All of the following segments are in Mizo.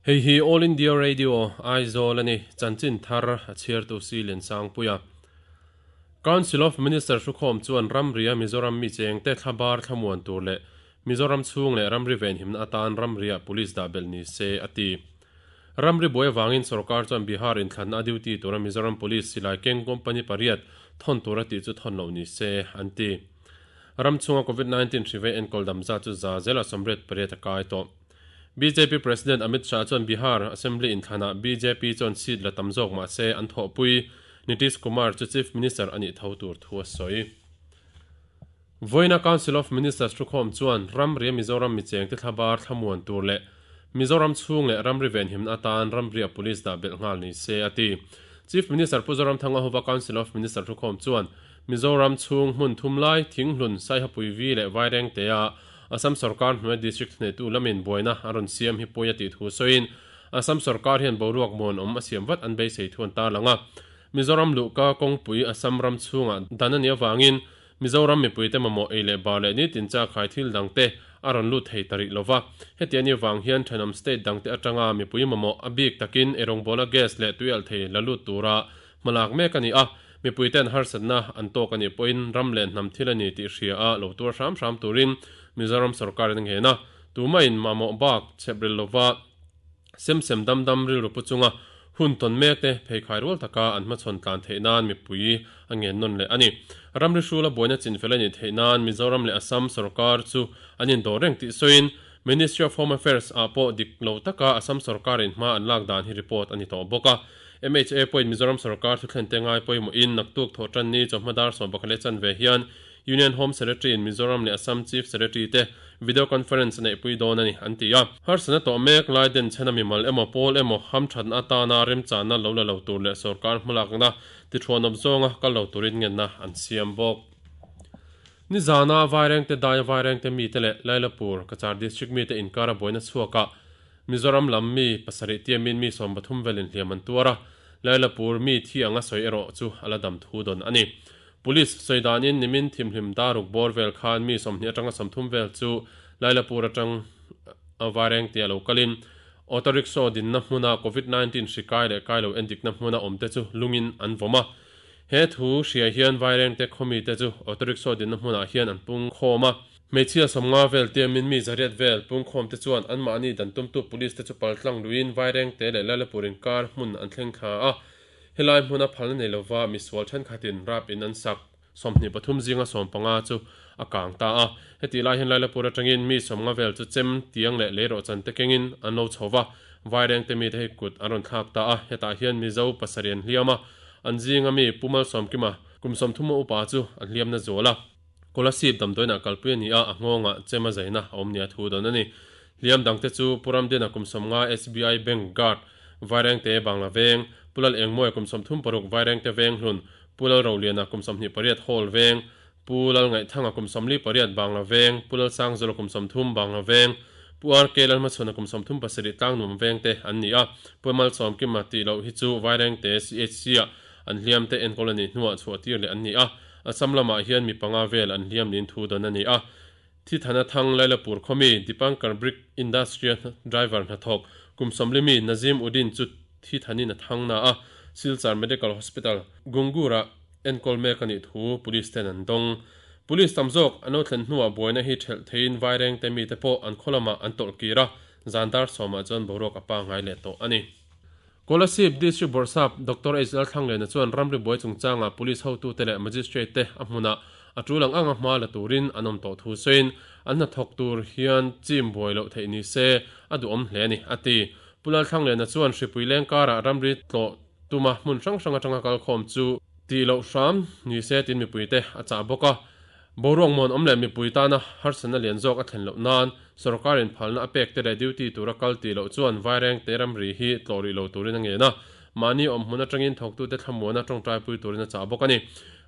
Hei hi All India Radio, Aizawl a ni. Chanchin thar a chhiartu si Liansangpuia. Council of Minister hrukhawm chuan ramria Mizoram mi chengte thlabar thlamuan tur leh Mizoram chhung leh ramri venhimna atan ramriah Police dah belh ni se a ti. Ramri buai avangin sorkar chuan Bihar inthlanna a duty tura Mizoram Police silai keng company pariat thawn tura tih chu thawn loh ni se an ti. Ram chhunga Covid 19 hri vei enkawl dam zat chu za zela 88 a kai tawh. Bjp President Amit Shah chuan Bihar Assembly inthlanah bjp chuan seat la tam zawk mah se an thawhpui Nitish Kumar chu Chief Minister a nih tho tur thu a sawi. Vawiina Council of Ministers thukhawm chuan ramria Mizoram michengte thlabar thlamuan tur leh Mizoram chhung leh ramri venhimna atan ramria Police dah belh nghal ni se a ti. Chief Minister Pu Zoramthanga hova Council of Minister thukhawm chuan Mizoram chhung hmun thum lai Thinghlun, Saihapui Vi leh Vairengtea Assam sorkar hnuai district hnehtu lamin buaina a rawn siam hi pawi a tih thu sawiin Assam sorkar hian boruak muanawm a siam vat an beisei thu an tarlang a. Mizoram luhka kawngpui Assam ram chhungah dan a nih avangin Mizoram mipuite mamawh ei leh bar leh nitin chakhai thil dangte a rawn lut thei ta rih lova. Heti a nih avang hian thenawm state dangte atanga mipui mamawh a bik takin eirawngbawla gas leh tuialhthei la lut tura hmalak mek a ni a. Mipuite'n harsatna an tawk a nih pawhin ram leh hnam thil a ni tih hria a lo tuar hram hram turin Mizoram sorkarin a nghen a. Tumahin mamawh bak chhep ril lova sem sem dam dam rilru pu chunga hun tawn mek te pheikhai rual taka an hmachhawn tlan theih nan mipui a ngen nawn leh a ni. Ramri hrula buaina chinfel a nih theih nan Mizoram leh Assam sorkar chu an indawr reng tih sawiin Ministry of Home Affairs ah pawh dik lo taka Assam sorkarin hma an lak dan hi report a ni tawh bawk a. MHA pawhin Mizoram sorkar thuthlente ngai pawimawhin naktuk thawh tan ni chawhma dar 11 leh chanve hian Union Home Secretary in Mizoram leh Assam Chief Secretary te video conference a neihpui dawn a ni, an ti a. Harsatna tawh mek lai denchhena mimal emaw pawl emaw hamthatna atana remchanna lo la lo tur leh sorkar hmalakna tithuanawp zawnga kal lo turin ngenna an siam bawk. Nizana Vairengte daia Vairengte mite leh Lailapur, Cachar District mite inkara buaina chhuakah Mizoram lam mi pasarih tiamin mi 13 velin hliam an tuar a, Lailapur mi thi anga sawi erawh chu a la dam thu dawn a ni. Police sawi danin nimin thimhlim daruk bawr vel khan mi 20 atanga 30 vel chu Lailapur atang Vairengte a lo kalin auto rickshaw dinna hmuna Covid 19 hri kai leh kai lo endikna hmuna awmte chu lungin an vawm a. He thu hria hian Vairengte khawmite chu auto rickshaw dinna hmunah hian an pung khawm a. Hmeichhia 50 vel tiamin mi 800 vel pungkhawmte chuan anmahni dan tumtu police te chu paltlang luiin Vairengte leh Lalapur inkar hmun an thleng thla a. Helai hmuna phalna nei lova misual thenkhatin rap in an sak 23 zinga 15 chu a kang ta a. Hetih lai hian Lailapur atangin mi 50 vel chu chem, tiang leh leirawhchan te kengin an lo chho va, Vairengte mite hi kut an rawn thlak ta a. Hetah hian Mizo pasarih an hliam a, an zinga mi Pu Malsawmkima kum 30 upa chu a hliamna zual a. Kolasib damdawiinah kalpui a ni a, a nghawngah chem a zaina a awm nia thu dawn a ni. Hliam dangte chu Pu Ramdina kum 50 SBI Bank Guard, Vairengte Bangla Veng, Pu Lal Engmawia kum 36 Vairengte Veng Hlun, Pu Lal Roliana kum 28 Hall Veng, Pu Lal Ngaihthanga kum 48 Bangla Veng, Pu Lal Sangzula kum 30 Bangla Veng, Pu RK Lalhmachhuana kum 37 Tlangnuam Veng te an ni a. Pu Malsawmkima tih loh hi chu Vairengte CHC-ah an hliamte enkawl a nih hnuah chhuah tir leh an ni a. Assam lamah hian mi panga vel an hliam niin thu dawn a ni a. Thithana Thang Lailapur khawmi Dipankar Brick Industry-a driver hnathawk kum 40 mi Nazim Uddin chu thithanin a thang na a, Silchar Medical Hospital, Gungura enkawl mek a nih thu Police ten an dawng. Police tam zawk an lo thlen hnuah buaina hi thelh theiin Vairengte mite pawh an khaw lamah an tawlh kir a, zan dar sawmah chuan boruak a pangngai leh tawh a ni. Kolasib District Bawrhsap Doctor H Lalthlanglena chuan ramri buai chungchangah Police hotute leh Magistrate te a hmunah a tul ang anga hma la turin an awm tawh thu sawiin an hnathawk tur hian chim buai loh theih ni se a duhawm hle a ni, a ti. Pu Lalthlanglena chuan hripui leng karah ramri tlawh tuma hmun hrang hrang atanga kalkhawm chu tih loh hram ni se tiin mipuite a chah bawk a. Boruak muan awm leh mipui tana harsatna lian zawk a thlen loh nan sorkarin phalna a pek te leh duty tura kal tih loh chuan Vairengte ramri hi tlawh rih lo turin a ngen a, mahni awm hmun atangin thawktute thlamuana tawngtaipui turin a chah bawk a ni.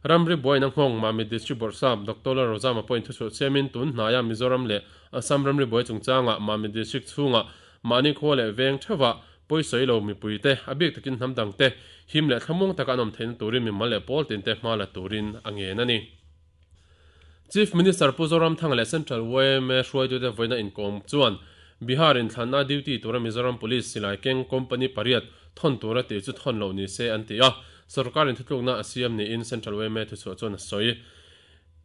Ramri buaina nghawng Mamit District Bawrhsap Doctor Lalrozama pawhin thuchhuah siamin tun hnaia Mizoram leh Assam ramri buai chungchangah Mamit District chhungah mahni khua leh veng theuhah pawisawi lo mipuite, a bik takin hnam dangte him leh thlamuang taka an awm theihna turin mimal leh pawl tinte hma la turin a ngen a ni. Chief Minister Pu Zoramthanga leh Central yma hruaitute vawiina inkawm chuan Bihar inthlanna duty tura Mizoram Police silai keng company pariat thawn tura tih chu thawn loh ni se an ti a, sorkarin thutlukna a siam niin Central yma thuchhuah chuan a sawi.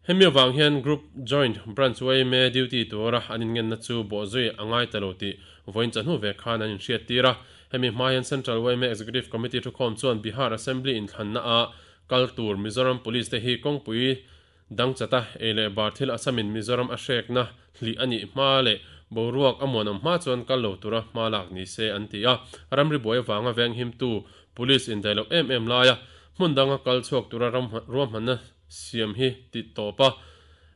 Hemi avang hian Group Joint Branch yma duty tura an inngenna chu bawhzui a ngai ta lo tih vawiin chahnu ve khan an inhriattir a. Hemi hma hian Central yma Executive Committee thukhawm chuan Bihar Assembly inthlanna ah kal tur Mizoram Police te hi kawngpui Dang chata ei leh bar thil Assamin Mizoram a hrekna hlih a nih hma leh boruak a muanawm hma chuan kal lo tura hma lak ni se an ti a. Ramri buai avanga venghimtu Police indaih loh em em laia hmun danga kal chhuak tura ram ruahmanna siam hi ti tawp a,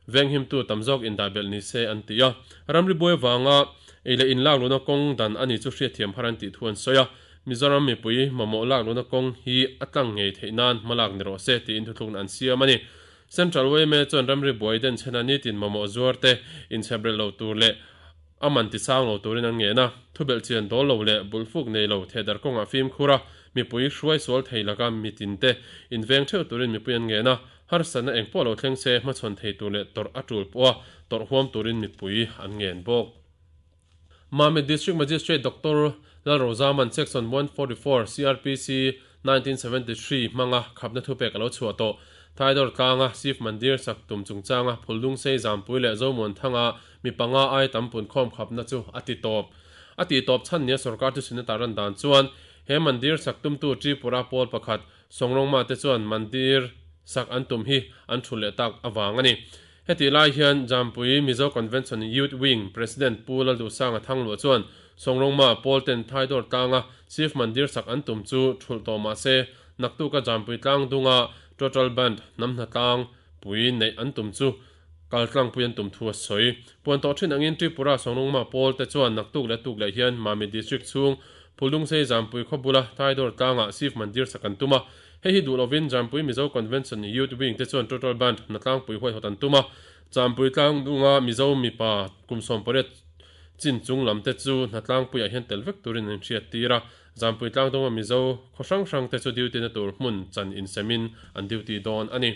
venghimtu tam zawk indah belh ni se an ti a. Ramri buai avanga ei leh in lak luhna kawng dan a ni chu hriatthiam har an tih thu an sawi a. Mizoram mipui mamawh lak luhna kawng hi a tlang ngei theih nan hma lak ni rawh se tiin thuthlukna an siam a ni. Central yma chuan ramri buai denchhena nitin mamawh zuar te inchheprelh lo tur leh a man tisang lo turin an ngen a. Thubelh chian dawl lo leh bulfuk nei lo thehdar kawngah fimkhur a, mipui hruai sual thei laka mitin te inveng theuh turin mipui an ngen a. Harsatna eng pawh lo thleng se hmachhawn thei tur leh tawrh a tul pawha tawrh huam turin mipui an ngen bawk. Mamit District Magistrate Doctor Lalrozaman Section 144 CrPC 1973 hmanga khapna thupek a lo chhuah tawh. Thaidawr tlanga Shiv Mandir sak tum chungchanga Phuldungsei Zampui leh Zomuanthanga mi panga ai tam punkhawm khapna chu a ti tawp. A tih tawp chhan nia sorkar thuchhinna tarlan dan chuan he Mandir sak tumtu Tripura pawl pakhat Songrongma te chuan Mandir sak an tum hi an thulh leh tak avang a ni. Hetih lai hian Jampui Mizo Convention Youth Wing President Pu Lalduhsanga Thangluah chuan Songrongma pawl ten Thaidawr tlanga Shiv Mandir sak an tum chu thulh tawh mah se naktuka Jampui tlang dunga Total Band hnam hnatlang pui neih an tum chu kal tlangpui an tum thu a sawi. Puan tawh thin angin Tripura Songrongma pawl te chuan naktuk leh tuk leh hian Mami District chhung Phuldungsei Jampui khaw bula Thaidawr tlangah Shiv Mandir sak an tum a, Hei hi duh lovin Jampui Mizo Convention Youth Wing te chuan Total Band hna tlangpui huaihawt an tum a, Jampui tlangdunga Mizo mipa kum 18 chin chung lam te chu hna tlangpuiah hian tel vek turin an inhriat tir a, Jampui tlangdunga Mizo khaw hrang hrang te chu duty na tur hmun chan insemin an duty dawn a ni.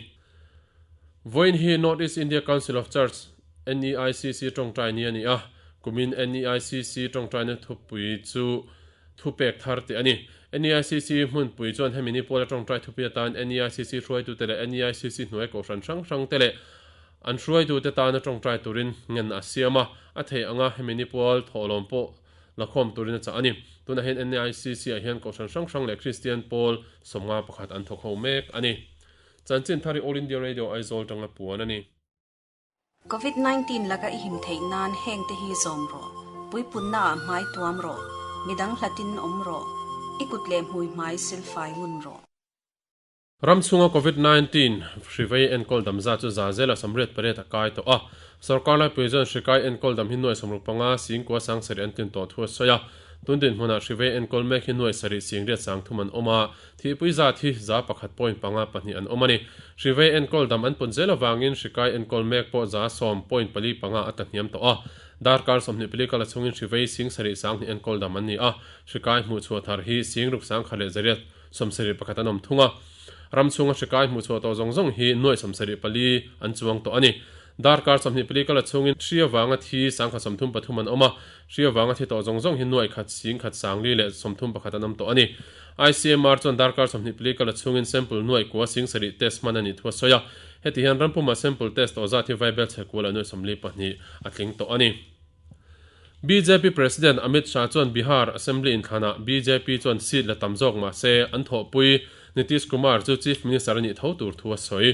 Vawiin hi North East India Council of Church, NEICC, tawngtai ni a ni a, kumin NEICC tawngtaina thupui chu thupek thar tih a ni. NEICC hmunpui chuan hemi ni pawla tawngtai thupui atan NEICC hruaitute leh NEICC hnuai kohhran hrang hrangte leh an hruaitute tana tawngtai turin ngen a siam a, a thei anga hemi ni pawl thawhlawm pawh lakhawm turin a chah a ni. Tunah hian NEICC ah hian kohhran hrang hrang leh Kristian pawl 51 an thawk ho mek a ni. Chanchin thar hi All India Radio Aizawl tanga puan a ni. Covid 19 laka i him theih nan heng te hi zawm rawh. Puipunna ah hmai tuam rawh. Midang hlatin awm rawh. I kut leh hmui hmai silfai ngun rawh. Ram chhunga Covid 19 hri vei enkawl dam zat chu za zela 88 a kai tawh a. Sorkar laipui chuan hri kai enkawl dam hi nuai 65 singkua 70 an tlin tawh thu a sawi a. Tun dinhmunah hri vei enkawl mek hi nuai sarih singriat 30 an awm a. Thihpui zat hi 100 point panga pahnih an awm a ni. Hrivei enkawl dam an pun zel avangin hrikai enkawl mek pawh 10 point pali panga a tlahniam tawh a. Darkar 24 kala chhungin hrivei 70 20 enkawl dam an ni a. Hrikai hmuhchhuah thar hi 6 sangkhat leh zariat 71 an awm thung a. Ram chhunga hrikai hmuhchhuah tawh zawng zawng hi nuai 74 an chuang tawh a ni. Darkar 24 kala chhungin hri avanga thi 133 an awm a. Hri avanga thi tawh zawng zawng hi nuai khat 10 sangli leh 31 an awm tawh a ni. ICMR chuan darkar 24 kala chhungin sample nuai kua 70 test hman a nih thu a sawi a. Heti hian rampuma sample test tawh zat hi Vaibel chhe kual a nuai 42 a tling tawh a ni. Bjp President Amit Shah chuan Bihar Assembly inthlanah bjp chuan seat la tam zawk mah se an thawhpui Nitish Kumar chu Chief Minister a nih tho tur thu a sawi.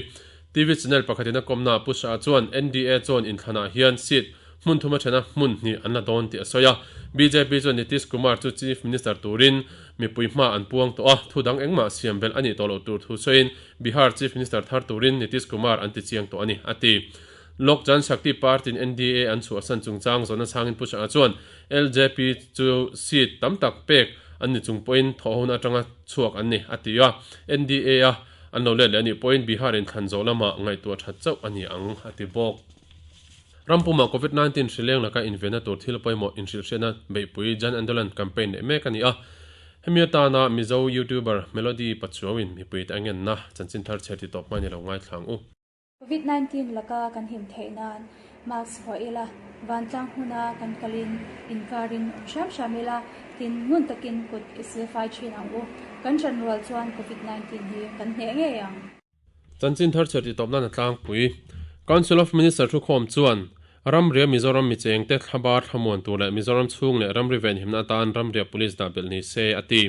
TV channel pakhatin a kawmnaah Pu Shah chuan NDA chuan inthlanah hian seat hmun thuma thena hmun hnih an la dawn tih a sawi a. Bjp chuan Nitish Kumar chu Chief Minister turin mipui hma an puang tawh a, thu dang engmah siam belh a nih tawh loh tur thu sawiin Bihar Chief Minister thar turin Nitish Kumar an ti chiang tawh a ni, a ti. Lok Jan Shakti Party-in NDA an chhuahsan chungchang zawhna chhangin Pu Shah chuan LJP chu seat tam tak pek an ni chung pawhin thawhhona atanga chhuak an ni, a ti a. NDA-a an lo let leh a nih pawhin Bihar inthlan zawh lamah ngaihtuah that chauh a ni ang, a ti bawk. Rampumah Covid 19 hri leng laka invenna tur thil pawimawh inhrilhhriatna beihpui Jan Andolan campaign neih mek a ni a. Hemi atana Mizo YouTuber Melody Pachuauin mipuite a ngenna chanchin thar chher ti tawp hma ni lo ngaithla ang u. Covid 19 laka kan him theih nan mask vuah ila, Vantlang hmuna kan kalin inkarin awm hram hram ila, tin ngun takin kut i silfai thin ang u. Kan ṭanrual chuan Covid 19 hi kan hneh ngei ang. Chanchin thar chhiar tih tawp nan a tlangpui. Council of Minister thukhawm chuan ramria Mizoram mi chengte thlabar thlamuan tur leh Mizoram chhung leh ramri venhimna atan ramria Police dah belh ni se a ti.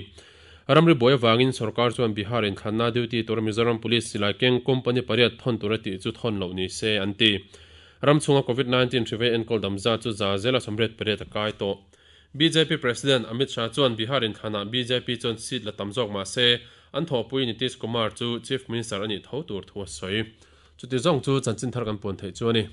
Ramri buai avangin sorkar chuan Bihar inthlanna duty tura Mizoram Police silai keng company pariat thawn tura tih chu thawn loh ni se an ti. Ram chhunga Covid 19 hri vei enkawl dam zat chu za zela 88 a kai tawh. Bjp President Amit Shah chuan Bihar inthlanah bjp chuan seat la tam zawk mah se, an thawhpui Nitish Kumar chu Chief Minister a nih tho tur thu a sawi. Chuti zawng chu chanchin thar kan puan theih chu a ni.